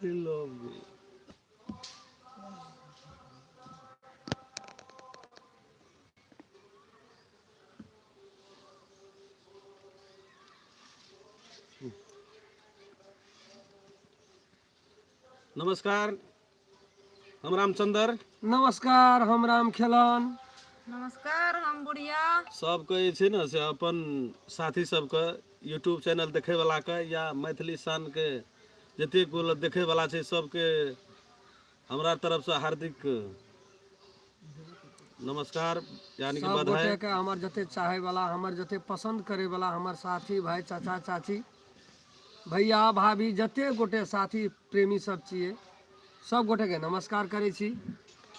Love you. नमस्कार, हम रामचंद्र। नमस्कार, हम राम खेलन। नमस्कार, हम बुढ़िया। सबके जे छै ने से अपन साथी सबके यूट्यूब चैनल देखैवलाके या मैथिली शानके जतेक गोल देखैवला छै सबके हमरा तरफसँ हार्दिक नमस्कार, यानी कि सब बधाई। गोटेके हमर जते चाहैवला, हमर जते पसन्द करैवला, हमर साथी भाइ, चाचा चाची, भैया भाभी, जते गोटे साथी प्रेमी सब छियै, सब गोटेके नमस्कार करै छी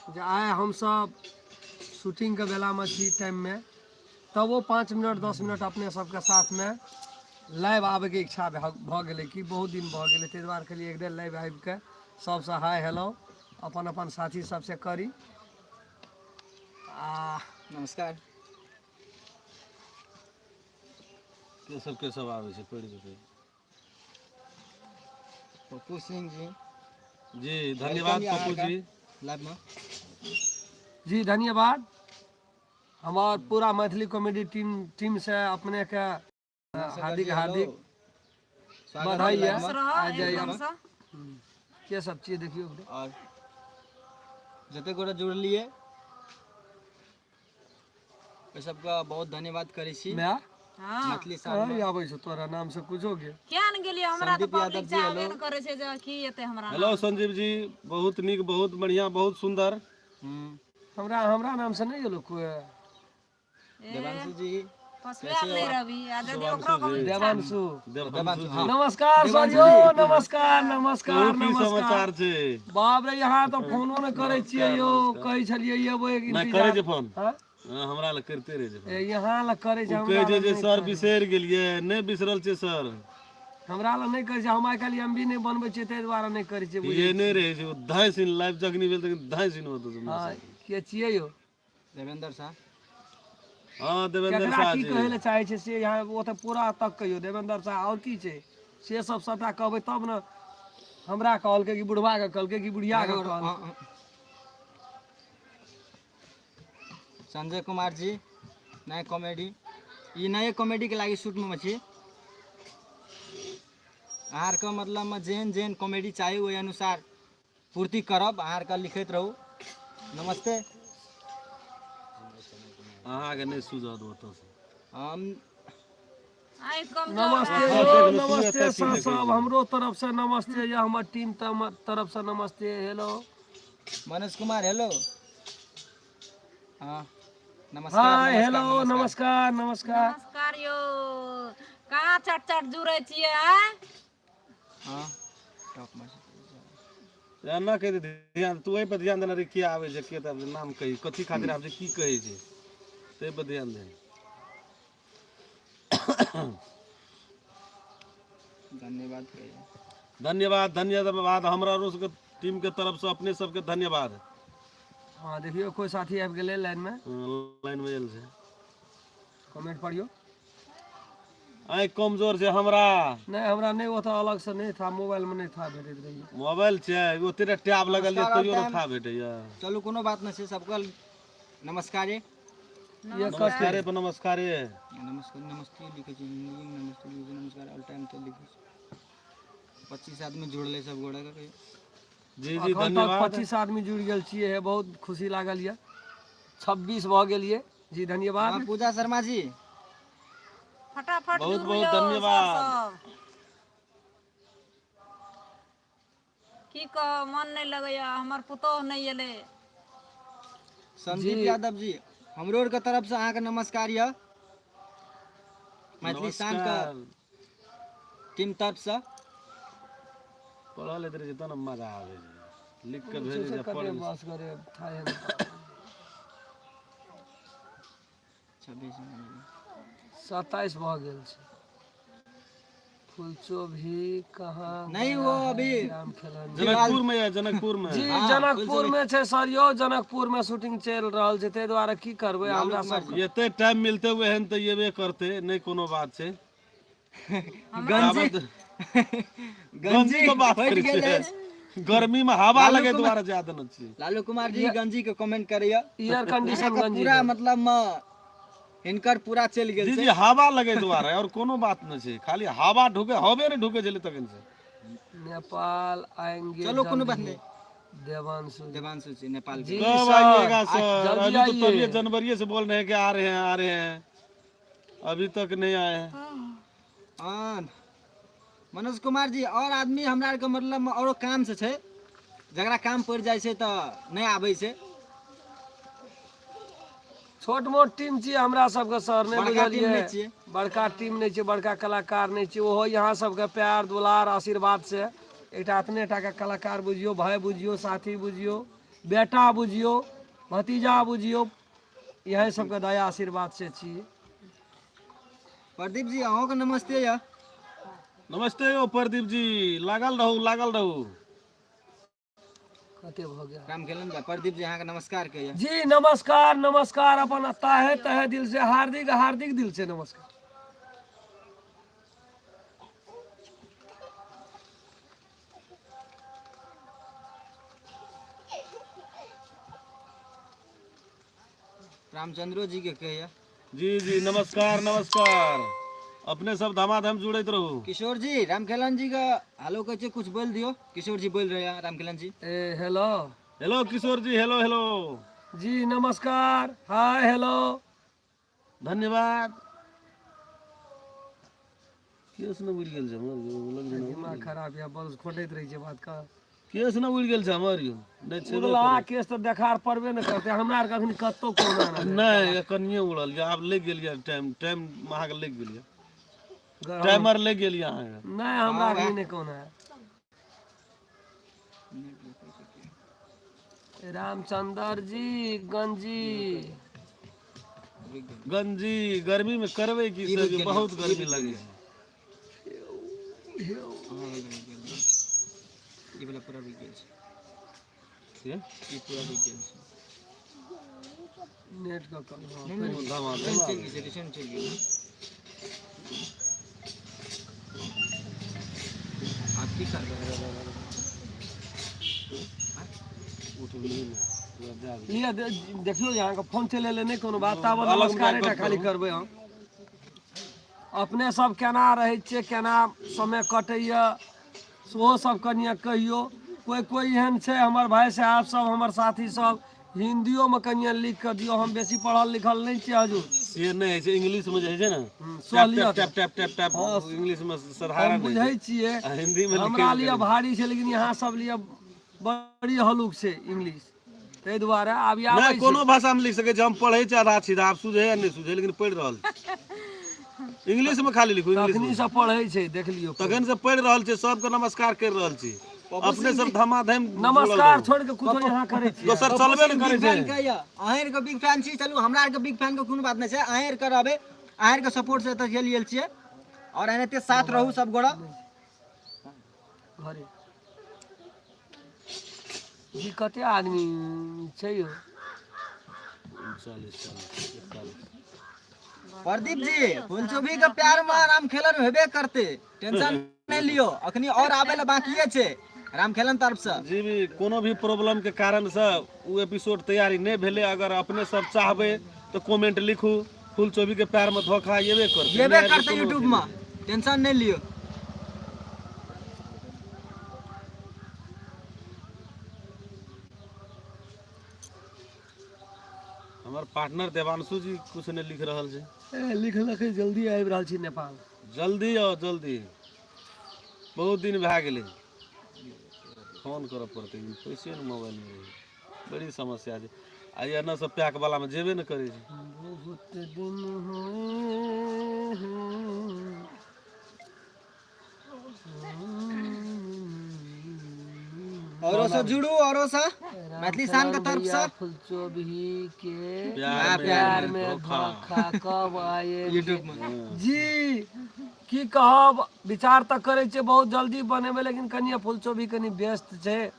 जे आइ हमसब शूटिंगके बेलामे छी टाइममे, तबो 5 मिनट 10 मिनट अपने सबके साथमे लाइव आबैके इच्छा भऽ गेलै कि बहुत दिन भऽ गेलै, ताहि दुआरे कहलियै एक बेर लाइव आबिके सबसँ हाय हेलो अपन अपन साथी सबसँ करी। आ नमस्कार। के सब के सब आबै छै पढ़ि जेतै। पप्पू सिंह जी। जी धन्यवाद पप्पू जी। लाइव में। जी धन्यवाद। हमार पूरा मैथिली कॉमेडी टीम से अपने के हार्दिक हार्दिक बधाई है। आ जाइए। के सब चीज देखियो। और जते गोटा जुड़लिए ओहि सबके बहुत धन्यवाद करै छी। माय? हाँ। मैथिली साल कहाँ आबै छौ तोरा नाम से कुछो के? किया ने गेलियै? हमरा तऽ संदीप यादव पब्लिक जी, चाहबे हेलो। ने करै छै जे की एतै हमरा। हेलो संजीव जी, बहुत नीक, बहुत बढ़िया, बहुत सुंदर। हमरा हमरा नाम से नहि एलो कोई। देवांशु जी। पसुआयल नहि रवि आ यदि ओकरो कहबै। देवांशु। देवांशु जी। नमस्कार सर यौ, नमस्कार नमस्कार। कहू की नमस्कार। समाचार छै? बाप रे, यहाँ तऽ फोनो नहि करै छियै यौ, कहै छलियै एबै एक नहि इंतजार। करै छै फोन। हाँ? हाँ, हमरा लग करिते रहै छै फोन। ए, यहाँ लग करै छै? ओ कहै हमरा छै लग जे नहि सर करै। बिसरि गेलियै। नहि बिसरल छै सर। हमरा लग नहि करै छै। हम आइ काल्हि एम बी नहि बनबै छियै, ताहि दुआरे नहि करै छियै, बुझै ये नहि रहै छै, ओ धाँइ सीन लाइव जखनी भेल तखन धाँइ सीन होतौ। हँ, के छियै यौ? देवेंद्र शाह। हँ, देवेंद्र केकरा शाह की जी। कहै लए चाहै छै से यहाँ ओतऽ पूरा तक कहियौ देवेंद्र शाह, आओर की छै से सब सबटा कहबै तब ने। हमरा कहलकै कि बुढ़वा के कहलकै कि बुढ़िया के कहलकै? संजय कुमार जी, नया कॉमेडी, ई नया कॉमेडी के लागि शूट में छी। अहाँके मतलब में जेहन जेहन कॉमेडी चाही ओहि अनुसार पूर्ति करब। अहाँके लिखैत रहू। नमस्ते। अहाँके नहि सूझत ओतऽसँ। हम आँखि कमजोर। नमस्ते यौ, नमस्ते सर सब, हमरो तरफ से नमस्ते या हमर टीम तरफ से नमस्ते। Hello Manoj Kumar, hello. हाँ, नमस्कार। हाय। नमस्कार, हेलो, नमस्कार नमस्कार। नमस्कार यौ, कहाँ चट चट जुड़ै छियै आँय? हाँ, टॉप में। एना कहि दे ध्यान, तू एहि पर ध्यान देना रे, के आबै छै, के तऽ नाम कही, कथी खातिर आबै छै, की कहै छै, ताहि पर ध्यान दे। धन्यवाद कहिए। धन्यवाद धन्यवाद, हमरा आरो सबके टीम के तरफ से अपने सबके धन्यवाद। हँ, देखियौ, कोइ साथी आबि गेलै लाइनमे। लाइन में आयल छै। कमेंट पढ़ियौ। आँखि कमजोर छै हमरा। नहि, हमरा नहि, ओतऽ अलगसँ नहि था, मोबाइलमे नहि था भेटैत रहियै। मोबाइल छै, ओतेटा टैब लगल छै, नमस्कार, तैयो all नहि था भेटैया। चलू, कोनो बात नहि छै, सबके नमस्कारे। ये नमस्कारे पर नमस्कारे। नमस्कार, नमस्ते लिखै छी हिंदी में, नमस्ते लिखै छी, नमस्कार ऑल टाइम तऽ लिखै छी। 25 आदमी जुड़लै सब गोटा के। जी जी। एखन तक धन्यवाद। 25 आदमी जुड़ि गेल छियै हे, बहुत खुशी लागल यऽ। 26 भऽ गेल ये जी, धन्यवाद। हाँ, पूजा शर्मा जी। फटाफट बहुत जुड़ू बहुत यौ धन्यवाद। सर सब। की कहब, मन नहि लगैया, हमर पुतोह नहि एलै। संदीप यादव जी, हमरो आरके तरफ से अहाँके नमस्कार यऽ, मैथिली शान के नमस्कार। टीम तरफ से। पढ़ल लैत रहै छै तब ने मजा आबै छै, लिख के भेजै छै, कते पढ़ै छै। बस करे था। 26। 27 भऽ गेल छै। फुलचो भी कहाँ नहीं, गया वो है, अभी- राम खेलन जनकपुर में या जनकपुर में। जी। हाँ, जनकपुर में छै सर यौ, जनकपुर में शूटिंग चलि रहल छै, ताहि दुआरे की करबै हमरा सब। एते टाइम मिलते हुए एहन तऽ एबे करते, नहि कोनो बात छै। गंजी गंजी के बात फटि करै गेल छै। अछि। गर्मी में हवा लगे दुआरे जा देने छी। लालू कुमार जी गंजी के कमेंट करैया। एयर कंडीशन गंजी। पूरा मतलब म हिनकर पूरा चलि गेल। जी जी, हवा लगे दुआरे और कोनो बात नहीं छै, खाली हवा ढुके, हवे नहीं ढुके छलै तखन से। नेपाल आएंगे। चलो कोनो बात नहीं। देवांशु। देवांशु जी नेपाल जी। के। कब सर, आइएगा सर? जल्दी अभी तो आइए। तभी जनवरी से बोल रहे हैं कि आ रहे हैं आ रहे हैं, अभी तक नहीं आए हैं। हाँ मनोज कुमार जी और आदमी हमरा आरके मतलब औरो काम से छै, जकरा काम पड़ि जाइ छै तऽ नहि आबै छै। छोट मोट टीम छियै हमरा सबके सर, नहि बड़का टीम बुझलियै? नहि छियै। बड़का टीम नहि छियै, बड़का कलाकार नहि छियै। ओहो यहाँ सबके प्यार दुलार आशीर्वाद से एकटा अपने टाके कलाकार बुझियौ, भाय बुझियौ, साथी बुझियौ, बेटा बुझियौ, भतीजा बुझियौ, इएह सबके दया आशीर्वाद से छियै। प्रदीप जी अहूँके नमस्ते यऽ। नमस्ते यौ प्रदीप जी, लागल रहू लागल रहू। कते भऽ गेल? राम खेलन बा प्रदीप जी अहाँके नमस्कार के यऽ। जी नमस्कार नमस्कार, अपन ताहे तहे दिल से हार्दिक हार्दिक दिल से नमस्कार। रामचंद्रो जी के कहिया। जी जी नमस्कार नमस्कार, अपने सब धमाधम जुड़ैत रहू। किशोर जी रामखेलन जी का हेलो कहै छै, कुछ बोल दियो। किशोर जी बोल रहे हैं Ramkhelan ji. A hello. Hello Kishore ji, hello hello. जी नमस्कार, हाय हेलो। धन्यवाद। केस ने उड़ि गेल छै हमर यौ, लग जेना। दिमाग खराब यऽ, बस खोटैत रहै छै बात का। केस ने उड़ि गेल छै हमर यौ, नहि छेबे। उड़ला केस तऽ देखार पड़बे ने करतै, हमरा आरके अखन कतौ कोना नहि। नहि कनिये उड़ल यऽ, आब लागि गेल यऽ टाइम, टाइम अहाँके लागि गेल यऽ, टाइमर लागि गेल यऽ अहाँके। नहि हमरा अखन नहि कोना है। रामचंद्र जी गंजी। गंजी गर्मी में करबै की सर, बहुत गर्मी लगै छै। ई वाला पूरा रुकि गेल छै। से? ई पूरा रुकि गेल छै। नेट के कम। धमाधम। चलि गेल छै, रिसेंट चलि गेल। आब की करबै? लिअ देखियौ अहाँके फोन चलि एलै, नहि कोनो बात। ताबत अलग नमस्कारे टा गप खाली करू। करबै हम। अपने सब केना रहै छियै, केना समय कटैया, सेहो सब कनिए कहियौ। कोइ कोइ एहन छै हमर भाय साहब सब, हमर साथी सब, हिन्दियोमे कनिए लिख कऽ दियौ, हम बेसी पढ़ल लिखल नहि छियै हजूर। से नहि होइ छै, इंग्लिश में जे होइ छै ने, सहलियत। Tap tap tap tap tap English में साधारण हम होइ छै। बुझै छियै। आ हिंदी में हमरा लिए भारी छै, लेकिन यहाँ सब लिए बड़ी हलुक छै इंग्लिश, ताहि दुआरे आब नहि आबै छै। कोनो भाषा में लिख सकै छै। हम पढ़ै छी आधा सीधा, आब सुझे या नहि सुझे, लेकिन पढ़ि रहल छी। इंग्लिश में खाली लिखू इंग्लिश तखनी में। से पढ़ै छै, देख लियौ। तखन से पढ़ि रहल छी, सबके नमस्कार करि रहल छी, अपने सब धमाधम जुड़ल नमस्कार रहू। छोड़ि के कुछो यहाँ करै छियै? दोसर चलबे ने करै बिग छै। फैन के अहें के बिग फैन छी। चलू हमरा आरके बिग फैन के कोनो बात नहि छै, अहें आरके रहबै, अहें आरके सपोर्ट से एतऽ चलि गेल छियै और एनाहिते साथ रहू सब गोरा। घरे जी कते आदमी छै यौ? 39 40 41। प्रदीप जी फुलचोभी के प्यार में राम खेलन हेबे करते, टेंशन नहीं लियो, अखनी और आबे ला बाकिए छै राम खेलन तरफ से। जी भी कोनो भी प्रॉब्लम के कारण से उ एपिसोड तैयारी नहीं भेलै। अगर अपने सब चाहबै तो कमेंट लिखू, फूल चोभी के प्यार में धोखा एबे करतै। हेबे करते यूट्यूब में, टेंशन नहीं लियो। हमर पार्टनर देवांशु जी कुछ नहीं लिख रहल छै। ए, लिखलकै जल्दी आबि रहल छी नेपाल। जल्दी आओ जल्दी, बहुत दिन भए गेलै। फोन करऽ पड़तै, पैसे ने मोबाइल में रहै, बड़ी समस्या छै। आ एना सब पैक वाला में जेबे ने करै छै। बहुत दिन हुए हैं। औरो से जुड़ू, औरो से मैथिली शान के तरफ से। फुलचोभी के प्यार प्यार में में धोखा। धोखा कब आए यूट्यूब में जी की कहब, विचार तऽ करै छियै बहुत जल्दी बनेबै, लेकिन कनि फुलचोभी कनि व्यस्त छै,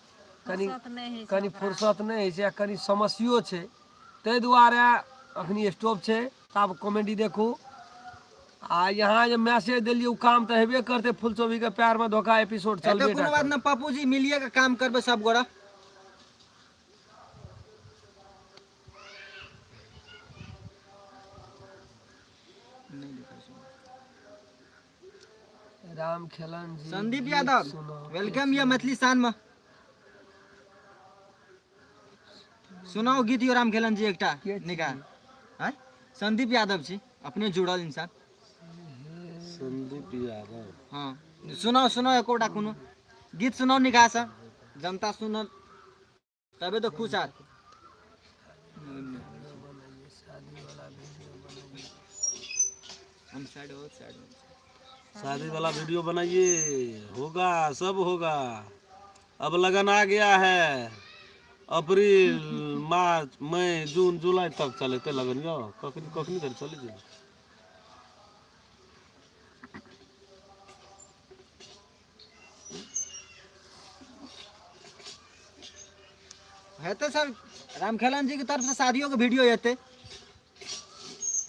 कनि फुर्सत नहि होइ छै। कनि फुर्सत नहि होइ छै आ कनि समस्यो छै, ताहि दुआरे अखनी स्टॉप छै। आब कॉमेडी देखू। आ यहाँ जे मैसेज देलियै ओ काम तऽ हेबे करतै। फुलचोभी के प्यार में धोखा एपिसोड एतऽ चलबे कोनो बात न पप्पू जी, मिलिए के काम करबै सब गोरा। राम खेलन जी संदीप गीत यादव सुनाउ। Welcome ये मैथिली शान में। सुनाउ गीत यो राम खेलन जी एकटा के छी? निकाह। आँय? संदीप यादव छी, अपने जुड़ल इंसान। संदीप यादव। हाँ सुनाउ सुनाउ एकोटा कोनो गीत सुनाउ निकाह से, जनता सुनल तबे तो खुश आत। हम साइड हो, साइड हो। शादी वाला वीडियो बनाइए, होगा सब होगा। अब लगन आ गया है, अप्रैल मार्च मई जून जुलाई तक चलेते लगन यो। कखनी कखनी धरि चले जे। हेतै सर, रामखेलन जी के तरफ से शादियों के वीडियो हेतै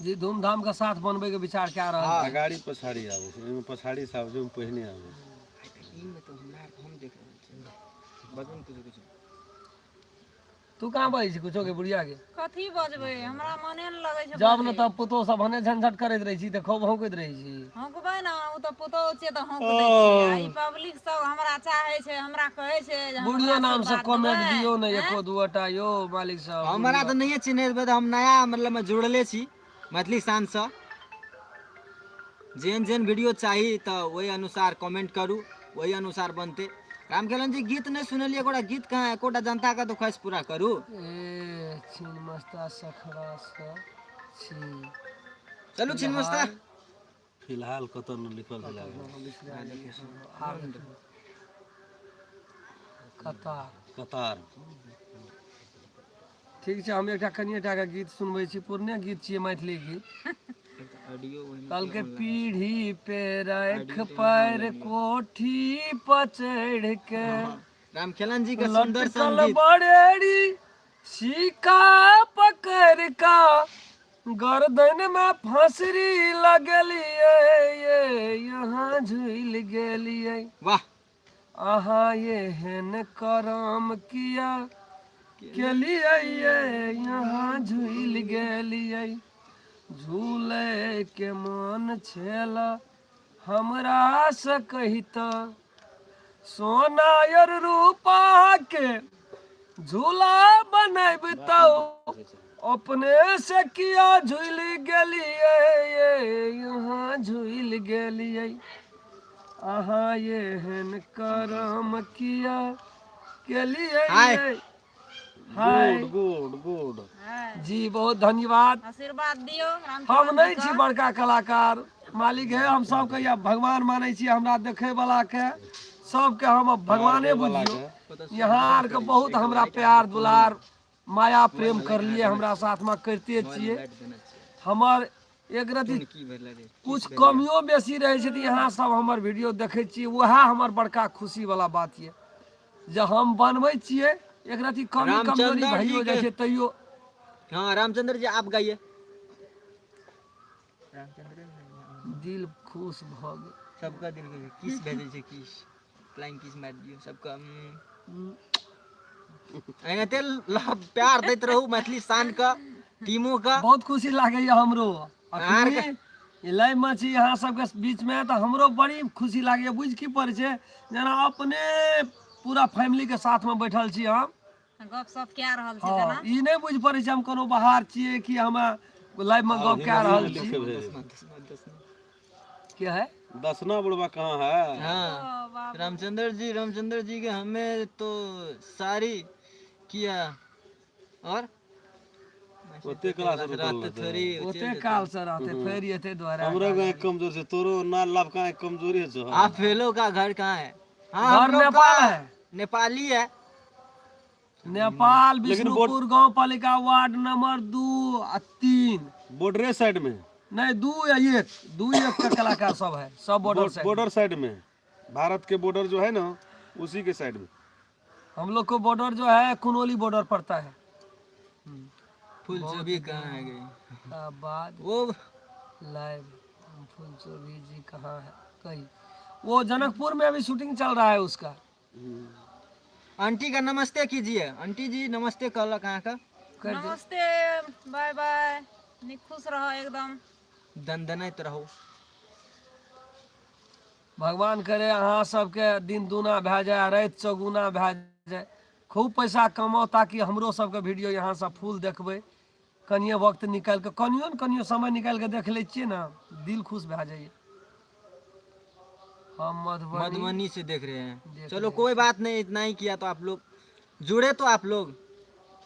जी। धूमधाम के साथ बनबै के विचार कए रहल। हाँ। अगाड़ी पछाड़ी आबै छै, एहिमे पछाड़ी से आबै छै, ओहिमे पहिने आबै छै। ई में तो हमरा हम देख रहल छी, बजबे ने कुछो कुछो। तू कहाँ बजै छी कुछो के बुढ़िया के? कथी बजबै, हमरा मने ने लगै छै। जब ने तब पुतोह सब भने झंझट करैत रहै छी तऽ खूब हौकैत रहै छी। हौंकबै ने, ओ तऽ पुतोह छियै तऽ हौंक दै छियै। आ ई पब्लिक सब हमरा चाहै छै, हमरा कहै छै जे हमरा बुढ़ियो नाम से आशीर्वाद कमेंट देबै। दियौ ने एको दूटा यौ मालिक सब। हमरा तऽ नहिए चिन्हैत, हम नया मतलब में जुड़ले छी मैथिली शान से। जेहन जेहन वीडियो चाही तऽ ओहि अनुसार कमेंट करू, ओहि अनुसार बनतै। रामखेलन जी गीत नहि सुनलियै, एकोटा गीत कहाँ? एकोटा जनता के तो ख्वाहिश पूरा करू। ए छिनमस्ता सखरा से छी। चलू छिनमस्ता। फिलहाल कतऽ न लिखल छै लागल। कतार। कतार। ठीक छै, हम एकटा कनिए टा के गीत सुनबै छी, पुरने गीत छियै, मैथिली गीत। कहलकै पीढ़ी पे राख पैर कोठी पर चढ़ के रामखेलन जी के सुंदर लटकल संगीत बड़ेरी सिक्का पकड़ का गर्दन में फांसरी लगलियै ये यहाँ झूल गेलियै। वाह। अहाँ एहन करम किया केलियै ये यहाँ झूल गेलियै। झूले के मन छेल हमरा से कहिता, सोना और रूपा के झूला बनैबतौ, अपने से किया झूल गेलियै ये यहाँ झूल गेलियै। अहाँ एहन करम किया केलियै। Hi. Hi. Good good good. हँ, जी बहुत धन्यवाद। आशीर्वाद दियौ राम। हम नहि छी बड़का कलाकार मालिक है, हम सबके या भगवान मानै छी। हमरा देखे वाला के सबके हम भगवाने बुझियौ। यहाँ आरके बहुत हमरा प्यार दुलार माया प्रेम करलिए, हमरा साथमे करिते छियै। हमर एक रति की भेलै रे? कुछ कमियो बेसी रहै छै तऽ यहाँ सब हमर वीडियो देखै छियै, वएह हमर बड़का खुशी वाला बात यऽ जे हम बनबै छियै। एक रति कमी कमजोरी रामचंद्र जी भइयो जाइ छै तैयो। हाँ रामचंद्र जी आप गाइए। दिल खुश भऽ गेल। सबका दिल के किस भेजै छै, किस फ्लाइंग किस मारि दियौ सबका। एनाहिते लव प्यार दैत रहू मैथिली शान के टीमो के। बहुत खुशी लागैया हमरो। अहाँ अखनी ई लाइव में छी अहाँ सबके बीच में तऽ हमरो बड़ी खुशी लागैया। बुझि की पड़ै छै जेना अपने पूरा फैमिली के साथ में बैठल छी हम, गप सप कए रहल छी। हँ जेना ई नहि बुझि पड़ै छै हम कोनो बाहर छियै कि हम लाइव में गप कए रहल छी। लिखे भेज। के है? दसना बुढ़वा कहाँ है? हाँ। ओ बाप। रामचंद्र जी, रामचंद्र जी के हमें तो सारी किया और ओते क्लास रुकल रहते रहतै। थोड़ी ओते काल से रहते फेर एते दोहरा। हमरो गाँव कमजोर छै, तोरो ना लबका कमजोरी छौ। आप फेलो का घर कहाँ है? हाँ घर हम लोग नेपाल का है। नेपाली है। नेपाल लेकिन विष्णुपुर गांव पालिका वार्ड नंबर 2 आ 3। बॉर्डरे साइड में। नहीं 2 या 1, 2 1 का कलाकार सब है, सब बॉर्डर साइड। बॉर्डर साइड में, भारत के बॉर्डर जो है ना उसी के साइड में। हम लोग को बॉर्डर जो है कुनौली बॉर्डर पड़ता है। फूल चोभी कहाँ है गई बाद वो लाइव। फुलचोभी जी कहाँ है कहीं? वो जनकपुर में अभी शूटिंग चल रहा है उसका। आंटी का नमस्ते कीजिए। आंटी जी नमस्ते कहलक अहाँके। कर दे। नमस्ते, बाय बाय, नीक खुश रह एकदम। दनदनाइत रहू। भगवान करे अहाँ सबके दिन दूना भए जाए, राति चौगुना भए जाए, खूब पैसा कमाओ ताकि हमरो सबके वीडियो यहाँ सब फुल देखबै। कनिए वक्त निकालि कऽ, कनियो ने कनियो समय निकालि कऽ देख लै छियै ने, दिल खुश भए जाइए। हम मधुबनी मधुबनी से देख रहे हैं। देख चलो रहे हैं। कोई बात नहीं, इतना ही किया तो आप लोग जुड़े तो आप लोग,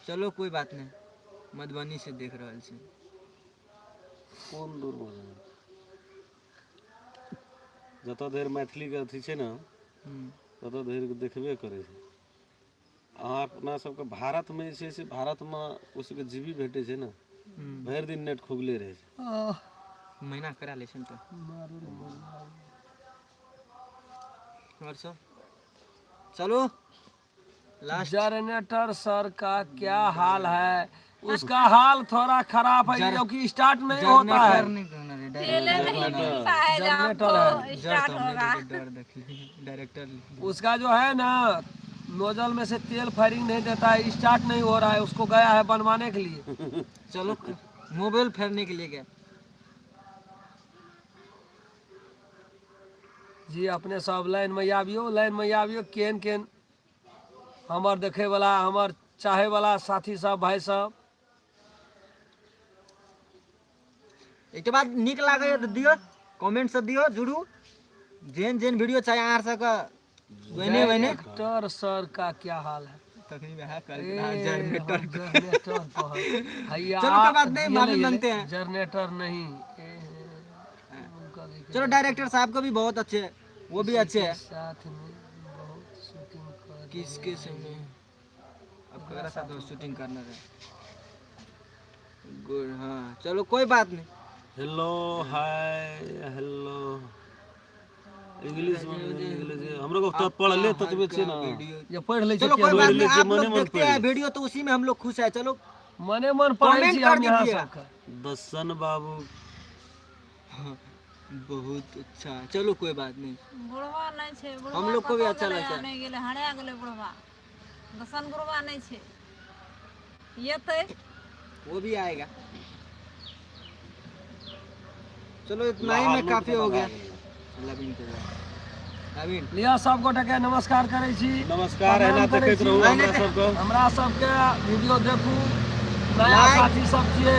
चलो कोई बात नहीं। मधुबनी से देख रहल छी। कोन दूर भऽ जतऽ धरि मैथिलीके अथी छै ने, ततऽ धरि देखबे करै छै। अहाँ अपना सबके भारतमे जे छै से भारतमे ओहि सबके जीबी भेटै छै ने, भरि दिन नेट खुगले रहै छै। आह, महीना करा लै छै ने तऽ। मारू रे मोन। और सब चलो लास्ट। जनरेटर सर का क्या हाल है? उसका हाल थोड़ा खराब है, क्योंकि स्टार्ट नहीं होता है। तेले नहीं मिलता है जब जनरेटर तो है। स्टार्ट होगा। डायरेक्टर उसका जो है ना, नोजल में से तेल फायरिंग नहीं देता है, स्टार्ट नहीं हो रहा है। उसको गया है बनवाने के लिए। चलो मोबाइल फेरने के लिए गए। जी अपने सब लाइन में आबियो, लाइन में आबियो। केहन केहन हमर देखे वाला, हमर चाहे वाला साथी सब, भाई सब। एक बात नीक लागैए तऽ दियौ, कमेंट सब दियौ, जुड़ू। जेहन जेहन वीडियो चाही अहाँ सबके ओहने ओहने। डायरेक्टर सर का क्या हाल है? तखनी वएह ए, कहलखिन अहाँ जनरेटर। हम जनरेटर पर हैया। चलो कोई बात नहीं, ये माफी नहीं, मांगते हैं। जनरेटर नहीं, उनका देखिए। चलो डायरेक्टर साहब को भी बहुत अच्छे हैं, वो भी अच्छे हैं। साथ में बहुत शूटिंग कर किसके संग अब ककरा साथ शूटिंग करना है? गुड, हाँ चलो कोई बात नहीं। हेलो, हाय, हेलो, इंग्लिश में, इंग्लिश हमरो को तो पढ़ले ततबे छै ने। वीडियो जे पढ़ि लै छै। चलो कोई बात पढ़ि नहीं, लै छै, आप मने लोग मन देखते हैं पढ़ि। वीडियो तो उसी में हम लोग खुश है। चलो मने मन पढ़ै कमेंट छी कर हम यहाँ दीजिए। सबके। दसन बाबू। हाँ, बहुत अच्छा, चलो कोई बात नहीं। बुढ़वा नहीं छै बुढ़वा। हम लोग को भी कतऽ अच्छा गेलै? लगता है। नहि गेलै, हरा गेलै बुढ़वा। दसन बुढ़वा नहि छै, एतै। वो भी आएगा। चलो इतना ही में काफी हो गया। नवीन के बाद। नवीन। लिअ, सब गोटे के नमस्कार करै छी। नमस्कार, एना प्रणाम करै देखैत छी। रहू हमरा सबके। हमरा सबके वीडियो देखू। नया लाइक। साथी सब छियै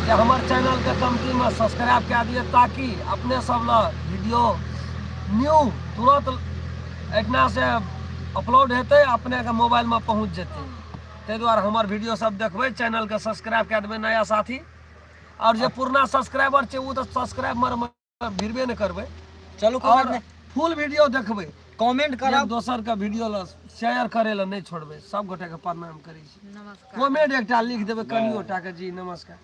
जे हमर चैनलके कमतीमे सब्सक्राइब कए दिअ ताकि अपने सब लग वीडियो न्यू तुरंत एहिठिना से अपलोड हेतै, अपनेके मोबाइलमे पहुँच जेतै। ताहि दुआरे हमर वीडियो सब देखबै, चैनलके सब्सक्राइब कए देबै नया साथी। आओर जे पुरना सब्सक्राइबर छै, ओ तऽ सब्सक्राइब मर भिड़बे नहि करबै। चलो कोई बात आओर नहीं। फुल वीडियो देखबै। कमेंट एक करब। दोसर के वीडियो ल शेयर करे ल नहि छोड़बै। सब गोटे के प्रणाम करै छी। नमस्कार। कमेंट एकटा लिख देबै कनियो टा के, जी नमस्कार।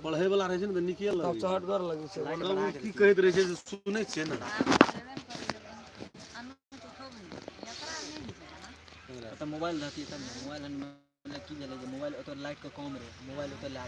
पढ़ै वाला रहै छै ने तऽ नीके लगै छै। चहटगर लगै छै। तब ओ की कहैत रहै छै से सुनै छियै ने। मोबाइल रहती तब ने, मोबाइल की भेलै जे मोबाइल ओतऽ लाइट के कम रहै, मोबाइल ओतऽ लए।